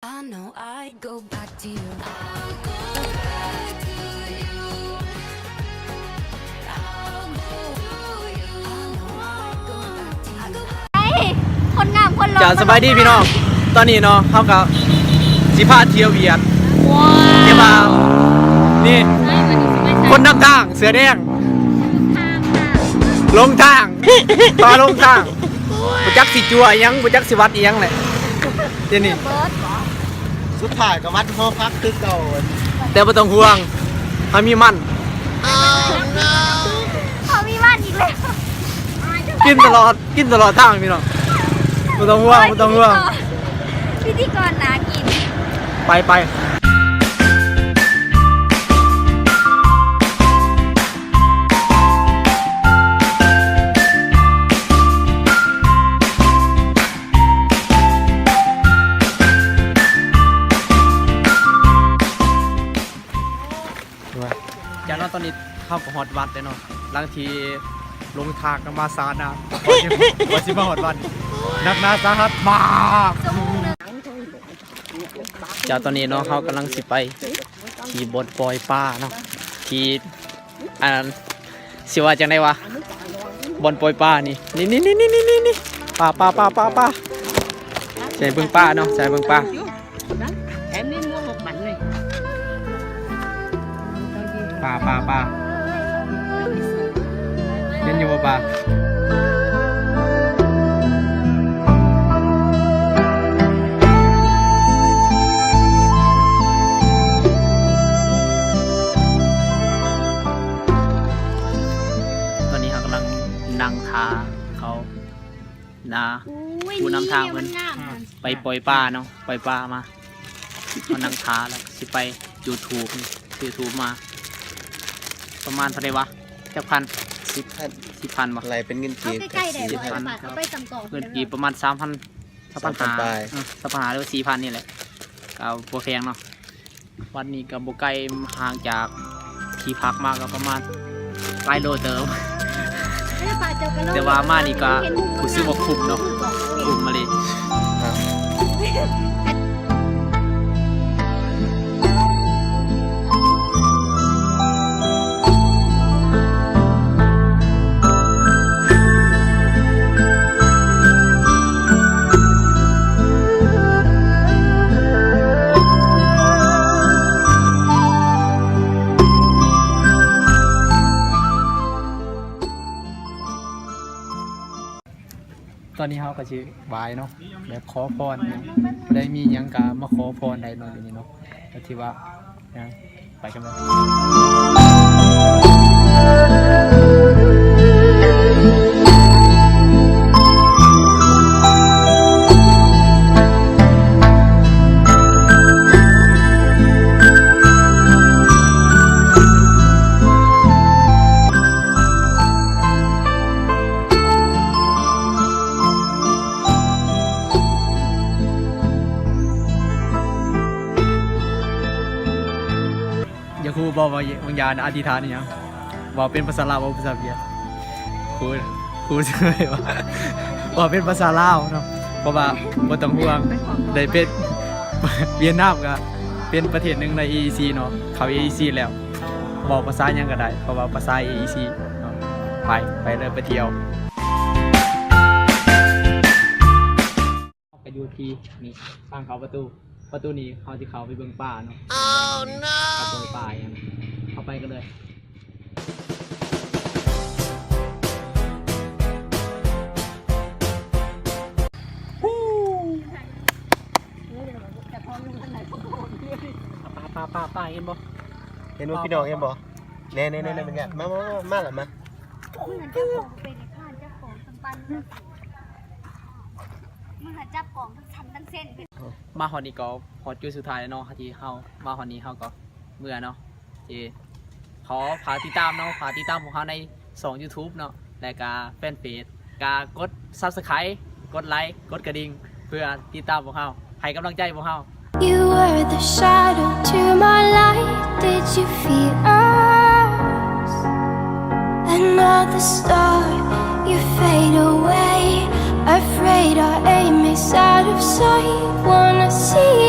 I know I go back to you. I'll go back to you. I'll go to you. I know I go back to you. ເອີຍ ຄົນງາມຄົນຫຼໍ່ ເຈົ້າ ສະບາຍດີພີ່ນ້ອງ ຕອນນີ້ເນາະ ເຮົາກໍຊິພາທ່ຽວຫວຽດ ວ້າວ ແຕ່ວ່ານີ້ ຄົນນຳທາງເສື້ອແດງ ທາງ ຫຼົງທາງ ພາຫຼົງທາງ ບໍ່ຈັກຊິຈົວອີ່ຫຍັງ ບໍ່ຈັກຊິວັດອີ່ຫຍັງແຫຼະ ດຽວນີ້ ສຸດທ້າຍກໍວັດຫໍພັກຄືເກົ່າ ແຕ່ບໍ່ຕ້ອງຫ່ວງ ເຮົາມີມັນ ເຮົາມີມັນອີກແລ້ວ ກິນຕະຫຼອດ ກິນຕະຫຼອດທາງພີ່ນ້ອງ ບໍ່ຕ້ອງຫ່ວງ ບໍ່ຕ້ອງຫ່ວງ ພິທີກອນໜ້າກິນ ໄປ ໄປ. ຈາກນັ້ນຕອນນີ້ເຮົາກໍຮອດວັດແລ້ວເນາະ ຫຼັງທີ່ຫຼົງທາງກັນມາຊ້ານານ ກວ່າຊິ ກວ່າຊິມາຮອດວັດ ໜັກໜາສາຫັດມາກ. ຈາກຕອນນີ້ເນາະ ເຮົາກຳລັງຊິໄປທີ່ບ່ອນປ່ອຍປາເນາະ ທີ່ ອັນ ຊິວ່າຈັ່ງໃດວະ ບ່ອນປ່ອຍປານີ້ ນີ້ໆ ປາ ປາ ປາ ປາ ປາ ໃສ່ເບິ່ງປາເນາະ ໃສ່ເບິ່ງປາ ປາ ປາ ປາ ເຫັນຢູ່ບໍ່ປາ? ຕອນນີ້ເຮົາກຳລັງນັ່ງຖ້າເຂົານະ ຜູ້ນຳທາງເພິ່ນໄປປ່ອຍປາເນາະ ປ່ອຍປາມາ ເຮົານັ່ງຖ້າແລ້ວຊິໄປຈູທູບ ຊື້ທູບມາ ປະມານເທົ່າໃດວະ ຈັກພັນ ສິບພັນ ສິບພັນບໍ່ ໄລ່ເປັນເງິນກີບ ເອົາໃກ້ໆ ໄດ້ບໍ່ ສິບພັນ ເອົາໄປ ເອົາໄປສຳກອງ ເງິນກີບປະມານສາມພັນ ສາມພັນຫ້າ ສາມພັນປາຍ ເອີ ສາມພັນຫ້າ ຫຼືວ່າສີ່ພັນນີ້ແຫຼະ ກໍບໍ່ແພງເນາະ ວັດນີ້ກໍບໍ່ໄກ ຫ່າງຈາກທີ່ພັກມາກໍປະມານຫຼາຍໂລເຕີບ ແຕ່ວ່າມານີ້ກໍຮູ້ສຶກວ່າຄຸ້ມເນາະ ຄຸ້ມມາເລີຍ. ຕອນນີ້ເຮົາກໍຊິໄຫວ້ເນາະ ແບບຂໍພອນ ຜູ້ໃດມີຫຍັງກໍມາຂໍພອນໄດ້ເນາະ ຢູ່ນີ້ເນາະ ກໍຖືວ່າ ໄປກັນເລີຍ. ຢາກຮູ້ບໍ່ວ່າບາງຢ່າງອະທິຖານອີ່ຫຍັງ? ເວົ້າເປັນພາສາລາວ ເວົ້າພາສາຫວຽດ? ຄູ ຄູຊ່ວຍວ່າ ເວົ້າເປັນພາສາລາວເນາະ ເພາະວ່າບໍ່ຕ້ອງຫ່ວງ ໄດ້ເປັນ ຫວຽດນາມກະເປັນປະເທດໜຶ່ງໃນເອອີຊີເນາະ ເຂົ້າເອອີຊີແລ້ວ ເວົ້າພາສາຫຍັງກະໄດ້ ເພາະວ່າພາສາເອອີຊີເນາະ. ໄປ ໄປເລີຍ ໄປທ່ຽວ. ເຮົາກະຢູ່ທີ່ນີ້ ທາງເຂົ້າປະຕູ ປະຕູນີ້ເຮົາຊິເຂົ້າໄປເບິ່ງປ່າເນາະ ປະຕູປ່າຫຍັງ ເຂົ້າໄປກັນເລີຍ. ປາ ປາ ປາ ປາ ເຫັນບໍ່? ເຫັນບໍ່ພີ່ນ້ອງ ເຫັນບໍ່? ແນ່ໆໆໆ ເບິ່ງ ມາ ມາ ມາ ມາລະ ມາ. ມາຮອດນີ້ກໍຮອດຈຸດສຸດທ້າຍແລ້ວເນາະ ທີ່ເຮົາມາຮອດນີ້ເຮົາກໍເມືອເນາະ. ເອີ ຂໍຝາກຕິດຕາມເນາະ ຝາກຕິດຕາມພວກເຮົາໃນຊ່ອງຢູທູບເນາະ ແລະກະແຟນເພຈ ກະກົດຊັບສະໄຄ ກົດໄລ ກົດກະດິ່ງ ເພື່ອຕິດຕາມພວກເຮົາ ໃຫ້ກຳລັງໃຈພວກເຮົາ. You were the shadow to my light. Did you fear us? Another star, you fade away. Afraid our aim is out of sight. Wanna see